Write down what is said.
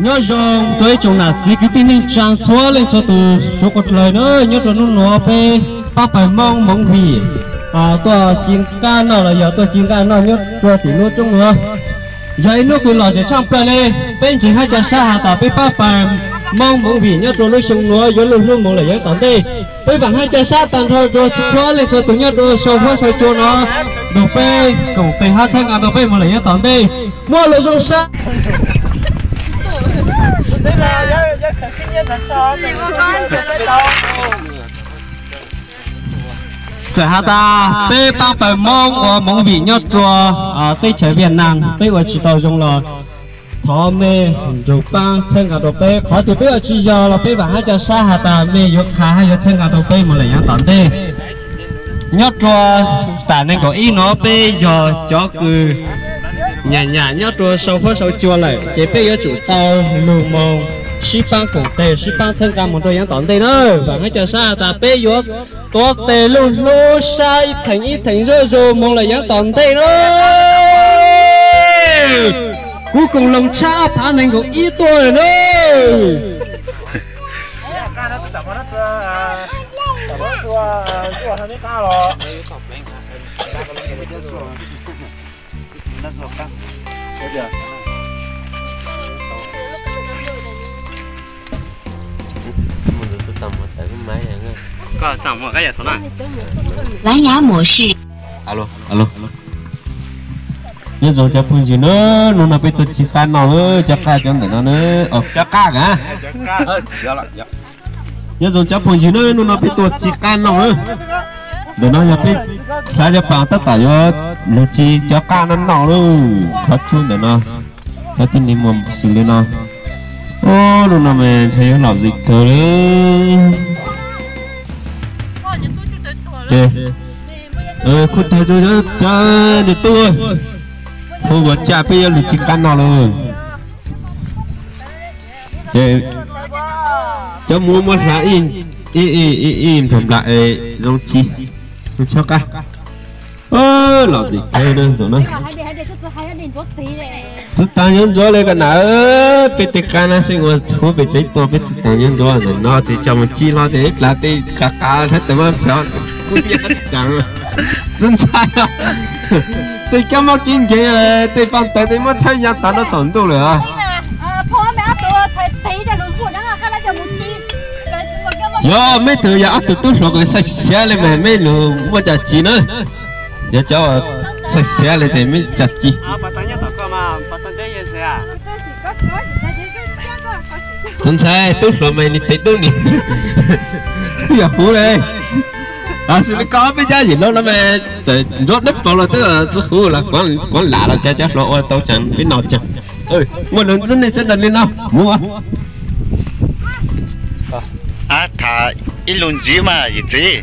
Nyob zoo rau ib tsoom nam txiv kwv tij neej tsaa txhua leej txhua tus suav dlawg na, nyob rau nub nuav peb paab pawg Moob Moov Vim tuaj ci nqaj noj los yog tuaj ci nqaj noj nyob rua tim lub roob nuav. Yog ib nub kws lom zem tshaaj plawg le, peb ntseeg hab ca sab has tas peb paab pawg Moob Moov Vim nyob rua lub xyoo nuav yuav luj hlub moog lawm yav tom ntej. Peb vaam hab ca sab taag nrho rua txhua leej txhua tus nyob rua sau huab sau cua nuav, nrug peb koom tes hab txhawb nqa rua peb moog lawm yav tom ntej. Muaj lus zoo sab. Txawm has tas peb paab pawg Moob ua Moov Vim nyob rua teb chaws Viaj Nam peb ua tsi tau zoo los thov mej nrug paab txhawb nqa rua peb. Qhov twg peb ua tsi yog los peb vaam hab ca sab has tas mej yuav qha hab yuav txhawb nqa rua peb moog lawm yav tom ntej. Nyob rua taam neeg nkaum ib nuav peb yog cov kws nyam nyam nyob rua sau huab sau cua lawm, ces peb yuav tsum tau lug moog sib paab koom tes sib paab txhawb nqa moog rua yav tom ntej na. Vaam hab ca sab has tas peb yuav tuav tes luj hlub sab ib theem ib theem zuj zus moog lawm yav tom ntej na. Kuv koom loos tshaj ob phav nees nkaum ib tuaj lawm na. Lái nhá mổ xị. Alo, alo. Nyob zoo cov phooj ywg na, hnub no peb tuaj ci qab noj, cov qab cov ntawm no na, cov qab a. Nyob zoo cov phooj ywg na, hnub no peb tuaj ci qab noj na. Ntawm no yog peb xav cov paas tab tom yuav lug ci cov qab no noj lauj. Qhov tsua ntawm no, cov tib neeg muaj xws li no. Ub, hnub no mas ntshai yuav lom zem kawg li. Ces kuv tag cov niam tub, hu ua cas peb yuav lug ci qab noj lauj. Ces cov muv muab hlawv ib, ib, ib, ib nplog nplog es zoo ci, zoo chob qab. Lom zem kawg na. Txwv taag yuav ntsuav le koj nam, peb tej qab na xwb ua huv peb tsev tuaj peb txwv taag yuav ntsuav ntawm no ces coj mus ci hlo ces ib plag tej qab qab hab tawm mab nphav kuj yog cav. Txwv ntxhais, tej kab mob kib nkeeg, tej paaj taws tej muab tshawb ya tag nrho saum ntuj lawm. Yog meb tug yog ob tug tub hluas kws xav xav le mas meb lug muaj caj ci na. Yog cov xav xav le tes meb caj ci. Txwv ntxhais tub hluas mas nws tes dub ni, kuj yog huv le. Xws li koj peb cov yawm laus no mas txawm ntsuav dawb paug los twb txwv huv los kuav lam los cas cov hluas ua tau caag peb noj caag. Muaj lug ntxiv nej sawv daws li no mus. Ab, tham ib lus ntsiv mas yawm txiv.